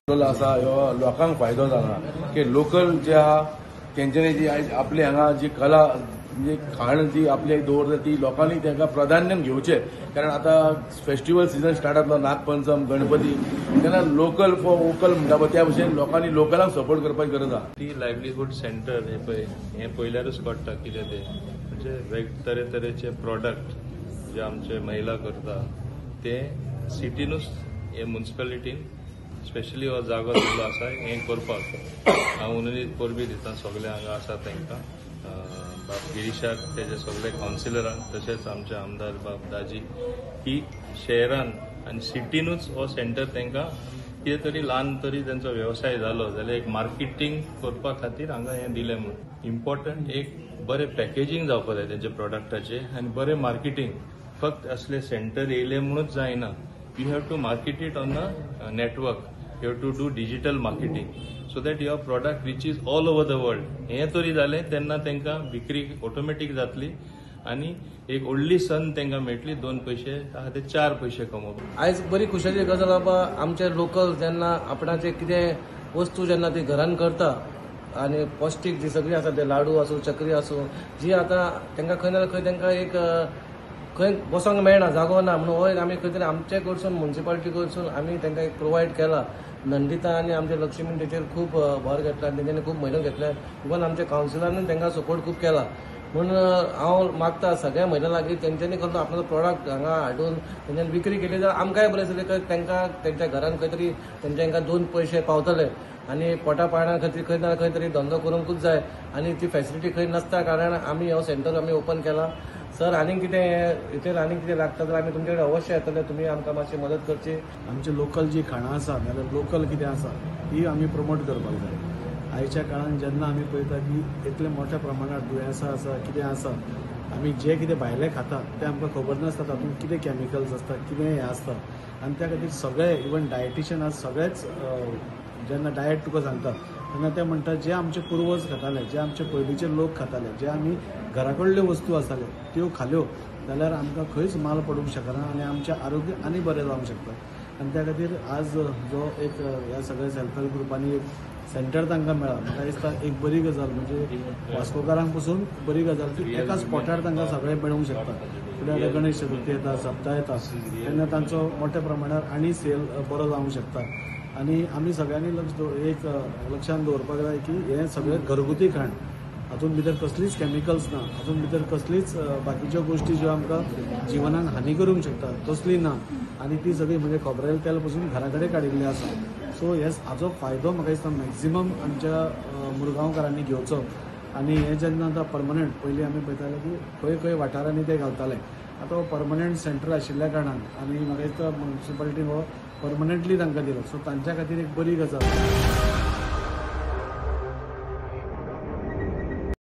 आसा ह्यो लोकांक फायदो जाला की लोकल जे आहा तेंच्यांनी जी आयज आपले हांगा जी कला म्हणजे खाण जी आपले दवरता ती लोकांनी तांकां प्राधान्य घेवचें, कारण आतां फेस्टिवल सिजन स्टार्ट जातलो, नागपंचम, गणपती, तेन्ना लोकल फॉर वोकल म्हणटा पळय त्या भशेन लोकांनी लोकलांक सपोर्ट करपाची गरज आहा. ती लायवलीहूड सेंटर हे पळय हें पळयल्यारूच कळटा कितें तें, म्हणजे वेग तरेतरेचे प्रोडक्ट जे आमचे महिला करता ते सिटीनूच हे मुन्सिपालिटीन स्पेशली हो जागो दिल्लो आसा हें करपाक. हांव उमेद परबी दिता सगळे हांगा आसा तांकां, बाब गिरीशाक, तेजे सगळे कावन्सिलरांक, तशेंच आमचे आमदार बाब दाजी की शहरान आनी सिटीनूच हो सेंटर तांकां कितें तरी ल्हान तरी तेंचो वेवसाय जालो जाल्यार एक मार्केटींग करपा खातीर हांगा हें दिलें म्हूण. इम्पॉर्टंट एक बरें पॅकेजींग जावपाक जाय तेंच्या प्रोडक्टाचें आनी बरें मार्केटींग. फक्त असले सेंटर येयले म्हणूच जायना, you have to market it on a network, you have to do digital marketing so that your product reaches all over the world. हें तरी जालें तेन्ना तांकां विक्री ऑटोमॅटीक जातली आनी एक व्हडली संद तांकां मेळटली 2 पयशे आहा ते 4 पयशे कमोवपाक. आयज बरी खुशाली गजाल बाबा, आमचे लोकल जेन्ना आपणाचे कितें वस्तू जेन्ना ती घरान करता आनी पौश्टीक जी सगळी आसा, ते लाडू आसूं, चकरी आसूं, जी आतां तांकां खंय ना खंय तांकां एक खंय बसोंक मेळना, जागो ना, म्हणून हो एक आमी खंय तरी आमचे कडसून मुन्सिपालिटी कडसून आमी तांकां एक प्रोवायड केला. नंदिता आनी आमचे लक्ष्मीन तेचेर खूब भर घेतला आनी तेंच्यांनी खूब मेहनत घेतल्या, इवन आमच्या कावन्सिलरान तांकां सपोर्ट खूब केला. म्हणून हांव मागता सगळ्या महिला लागीं तेंच्यांनी कसलो आपलो प्रोडक्ट हांगा हाडून तेंच्यांनी विक्री केली जाल्यार आमकांय बरें दिसलें, तांकां तेंच्या घरान खंय तरी तेंच्या हांकां 2 पयशे पावतले आनी पोटा पाळण्या खातीर खंय ना खंय तरी धंदो करूंकूच जाय आनी ती फेसिलिटी खंय नासता कारण आमी हो सेंटर आमी ओपन केला. सर आनीक कितें हितेर आनीक कितें लागता जाल्यार आमी तुमचे कडेन अवश्य येतले, तुमी आमकां मातशी मदत करची. आमचे लोकल जी खाणां आसा नाल्यार लोकल कितें आसा ती आमी प्रमोट करपाक जाय. आयच्या काळान जेन्ना आमी पळयता की इतले मोठ्या प्रमाणात दुयेंसां आसा, कितें आसा, आमी जे कितें भायलें खाता तें आमकां खबर नासता तातूंत कितें कॅमिकल्स आसता, कितें हें आसता, आनी त्या खातीर सगळे इवन डायटिशियन आज सगळेच जेन्ना डायट तुका सांगता तेन्ना ते म्हणटा जे आमचे पुर्वज खाताले, जे आमचे पयलींचे लोक खाताले, जे आमी घरा कडल्यो वस्तू आसताल्यो त्यो खाल्यो जाल्यार आमकां खंयच माल पडूंक शकना आनी आमचें आरोग्य आनी बरें जावंक शकता. आनी त्या खातीर आज जो एक ह्या सगळ्या सेल्फ हेल्प ग्रुपांनी एक सेंटर तांकां मेळ्ळा, म्हाका दिसता एक बरी गजाल, म्हणजे वास्कोकारांक पसून बरी गजाल की एका स्पॉटार तांकां सगळें मेळूंक शकता. फुडें आतां गणेश चतुर्थी येता, सप्ता येता, तेन्ना तांचो मोठ्या प्रमाणार आनी सेल बरो जावंक शकता. आनी आमी सगळ्यांनी एक लक्षांत दवरपाक जाय की हें सगळें घरगुती खाण, हातूंत भितर कसलीच कॅमिकल्स ना, हातूंत भितर कसलीच बाकीच्यो गोश्टी ज्यो आमकां जिवनाक हानी करूंक शकता तसली ना, आनी ती सगळी म्हणजे खोबरेल तेल पसून घरा कडेन काडिल्लें आसा. सो हे हाचो फायदो म्हाका दिसता मॅक्झिमम आमच्या मुरगांवकारांनी घेवचो. आनी हें जेन्ना आतां परमनंट, पयलीं आमी पळयताले की खंय खंय वाठारांनी ते घालताले, आतां हो परमनंट सेंटर आशिल्ल्या कारणान आनी म्हाका दिसता मुन्सिपालिटीन हो परमनंटली तांकां दिलो, सो तांच्या खातीर एक बरी गजाल.